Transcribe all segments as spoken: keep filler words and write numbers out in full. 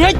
Yang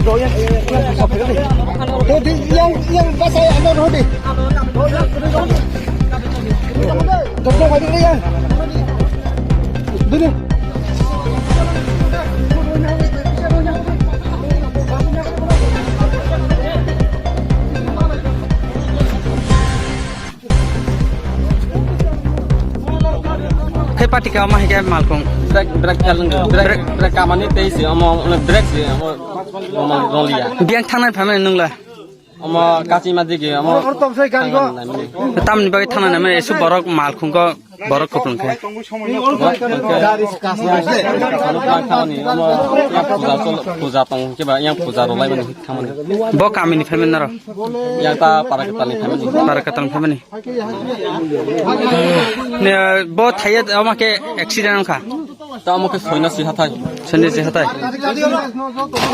do, yang, yang, yang, yang, yang, yang, yang, yang, yang, Khe patika omo hai khe malkhung. Brek, brek, brek, brek kamani tei se omo, brek se omo, omo roliya. Biyang thangnai phaimani nwngla? Omo kachima digi, omo. Or tom sai gari go. Tamni bagwi thangna nai mani esu borok malkhung go borok kuplung khe. Puja tong khe ba yang puja rwlai mani thangmani. Bo kamini phaimani naro? Yang ta para katalni phaimani. Para katalni phaimani. Ne, bo thaiya omo khe accident wngkha. Tamo khe soina si hathai. Soina si hathai.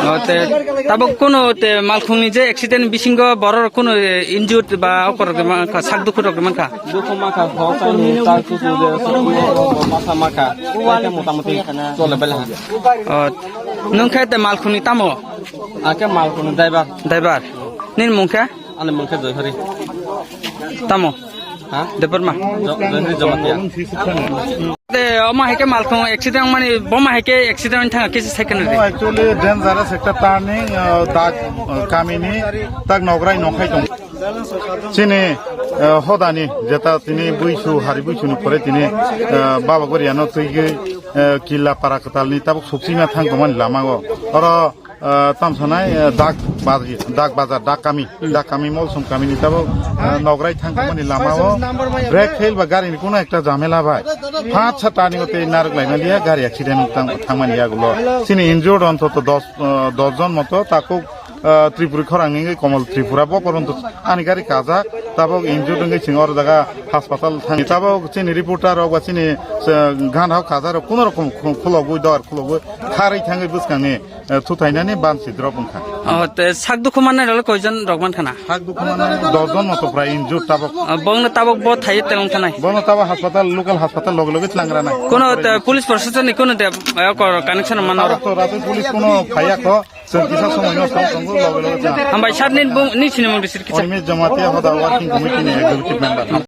O, te, tabuk kuno te malkhungni je accident bisingo borok kuno injured ba okor rok mankha, sak dukhu rok mankha. Dukhu mankha, hosai ni tal kuku de, masa mankha. Khe motamoti chole bela ha. O, nwng khe te malkhungni tamo? Ake malkhungni driver. Driver. Nini mung khe? Ani mung khe Joyhari. Tamo? Ha? Debbarma? Jo-, Joyhari Jamatia. Te, omo hai khe malkhung accident wngmani, bo ma hai khe accident wngwi thangkha, kisa second No, ri. Actually dangerous ekta turning, uh, dak, uh, kamini, dak nograi nongkhai tong. Chini, uh, hodani, jeta tini buisu, hari buisu ni pore tini, uh, Baba Goriano twi gwi, uh, Killa para kwtalni tabuk suksima thang tongmani lama o. Oro Ah, tamsanai, ah, dak baj-, dak bazar, dak kami, dak kami, Molsom kami ni tabuk, ah, nograi thang mani lama o brake fail ba gari ni kuno ekta jamela bai. Phat sa turning o tei narwk lai mani ya, gari accident thang, thang mani ya gulo. Chini injured ontoto dos, ah, dos jon moto, takuk, ah, Tripuri khorang ni Komol Tripura bo poronto ani gari kajak, tabuk injured wngwi chwng oro jaga hospital thang. Tabuk chini reporter rok ba chini, ah, gan hao kaja rok kuno rokom khu-, khulogwi dor khulogwi kharwi thangwi bwskang ni eh, thuthainani bansi drop wngkha. O, te sak dukhu mannai rok koijon rok mankha na? Sak dukhu mannai dos jon moto prai injured tabuk. O, bongno tabuk bo thaiwi telong thanai? Bono tabuk hospital, local hospital loge loge tlangra nai. Kono te police proshashan ni kono te, eh, kor connection manna ro? Tabuk to rato police kono phaiya kho, chwng kisa somoi no tong tongo loge loge tlang. Hambai sir ni bung, ni sini mung district kisa. Oni me Jamatia hoda working committee ni executive member.